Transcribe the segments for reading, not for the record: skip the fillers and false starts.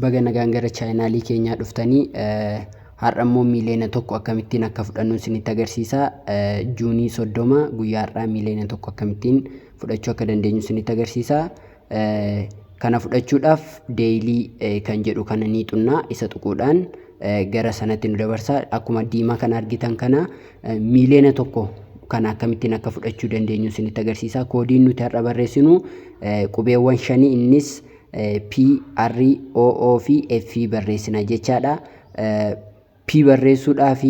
Baga nagaan gara chaayinaalii keenyaa dhuftanii. Har'a immoo miiliyoona 1 akkamittiin akka fudhannu isinitti agarsiisa. Juunii 30 guyyaa har'aa miiliyoona 1 akkamittiin fudhachuu akka dandeenyu isinitti agarsiisa. Kana fudhachuudhaaf deeyilii kan jedhu kana ni xunna, isa tuquudhaan gara sanatti nu dabarsa. Akkuma diimaa kana argitan kana miiliyoona 1 kana akkamittiin akka fudhachuu dandeenyu isinitti agarsiisa. Koodiin nuti har'a barreessinu qubeewwan shanii, innis P, R, O, O fi F barreessina jechaadha. P barreessuudhaaf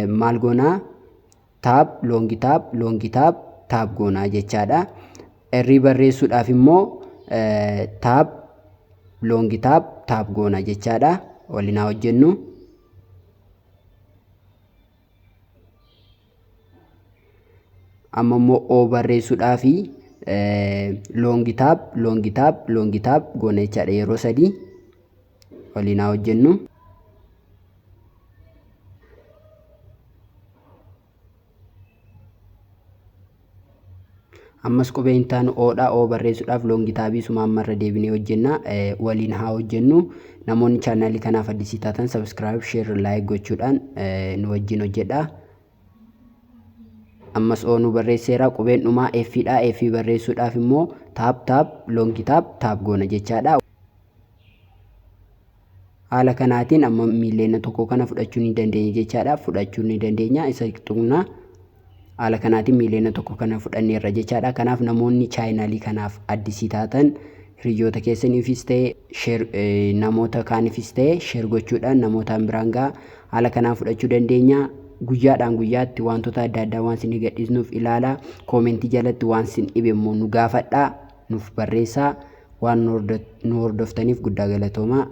maal goonaa? Taab, loongi taab, loongi taab, taab goonaa jechaadha. R barreessuudhaaf immoo taab, loongi taab, taab goona jechaadha. Waliin haa hojjennu. Amma immoo O barreessuudhaaf loongi taab, loongi taab, loongi taab goona jechaadha yeroo sadii. Waliin haa hojjennu. Ammas qubee hin taanu O dha. O barreessuudhaaf loongi taabii suma amma irra deebinee hojjenna. Waliin haa hojjennu. Namoonni chaanaalii kanaaf addisii taatan subscribe, share, like gochuudhaan nu wajjin hojjedha. Ammas O nu barreesseera. Qubeen dhumaa F dha. F barreessuudhaaf immoo taap taap loongi taap taap goona jechaadha. Haala kanaatiin amma miiliyoona 1 kana fudhachuu ni dandeenya jechaadha. Fudhachuu ni dandeenya. Isa tuqna. Haala kanaatiin miiliyoona 1 kana fudhanneerra jechaadha. Kanaaf namoonni chaayinaalii kanaaf addisii taatan hiriyoota keessaniifis ta'e share, namoota kaaniifis ta'e share gochuudhaan namootaan biraan ga'a. Haala kanaan fudhachuu dandeenya. Guyyaadhaan guyyaatti wantoota adda addaa waan isin gadhiisnuuf ilaala. Koomentii jalatti waan isin dhibe immoo nu gaafadhaa. Nuuf barreessaa. Waan nu hordoftaniif guddaa galatoomaa.